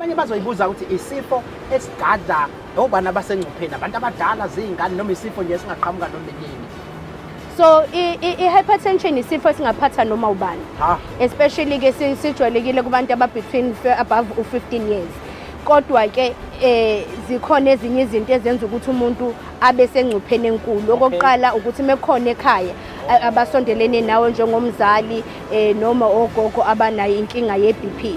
Abanye bazoyibuza ukuthi isifo esigadla obani abasengcupheni, abantu abadala, ziy'ngane, noma isifo nje esingaqhamuka noma inini? So i-hypertension isifo esingaphatha noma ubani. Ha. Especially ke sijwayelekile kubantu aba between above u-15 years. Kodwa ke zikhona ezinye izinto ezenza ukuthi umuntu abe sengcupheni enkulu. Okokuqala ukuthi mekhona ekhaya abasondelene nawe njengomzali, noma ogogo abanayo inkinga ye-BP.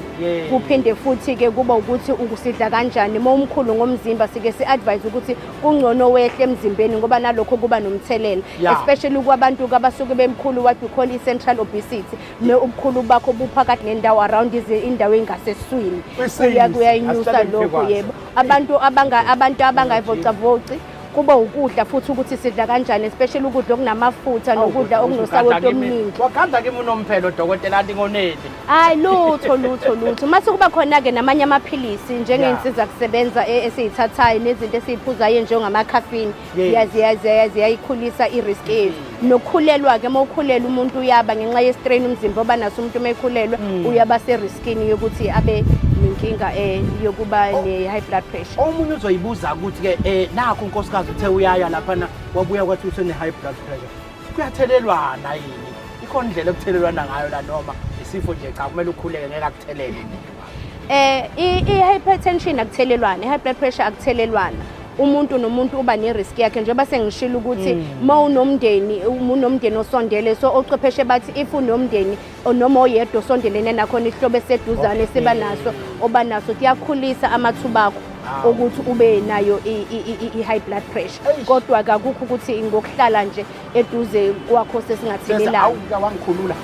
Kuphinde futhi ke kuba ukuthi ukusidla kanjani. Uma umkhulu ngomzimba, sike si-advise ukuthi kungcono wehle emzimbeni, ngoba nalokho kuba nomthelela. Especially kwabantu abasuke bemkhulu, what we call i-central obesity. Me ubukhulu bakho buphakathi nendawo, around indawo engaseswini. Kwisisi, Kuyayinyusa asihlale lokho ngikwazi. Yebo. Abantu abangayivocavoci, kuba ukudla futhi, ukuthi sidla kanjani, especially ukudla okunamafutha nokudla okunosawoti omningi. Wakhanda kimi unomphelo, dokotela, anti ngoneli. Hayi, lutho, lutho, lutho. Mase kuba khona-ke namanye amaphilisi njengey'nsiza kusebenza esiyithathayo nezinto esiyiphuzayo njengama-caffeine. Ziyayikhulisa i-risk yethu. Nokukhulelwa-ke, uma ukhulelwa umuntu uyaba, ngenxa ye-strain umzimba oba naso umuntu uma ekhulelwe, uyaba se-riskini yokuthi abe nenkinga yokuba ne-high blood pressure. Omunye uzoyibuza ukuthi-ke nakho unkosikazi uthe uyaya laphana, wabuya kwathi usene-high blood pressure. Kuyathelelwana yini? Ikhona indlela ekuthelelwana ngayo la, noma isifo nje cha, kumele ukhuleke, ngeke akuthelele umuntu? I-hypertension akuthelelwana, i-high blood pressure akuthelelwana. Umuntu nomuntu uba ne-risk yakhe, njengoba sengishilo ukuthi uma unomndeni, uma unomndeni osondele. So ochwepheshe bathi if unomndeni noma oyedwa osondelene nakhona, isihlobo eseduzane siba naso, oba naso, kuyakhulisa amathuba akho ukuthi ube nayo i-high blood pressure. Kodwa kakukho ukuthi ngokuhlala nje eduze kwakho sesingathelelana. Awuka wangikhulula.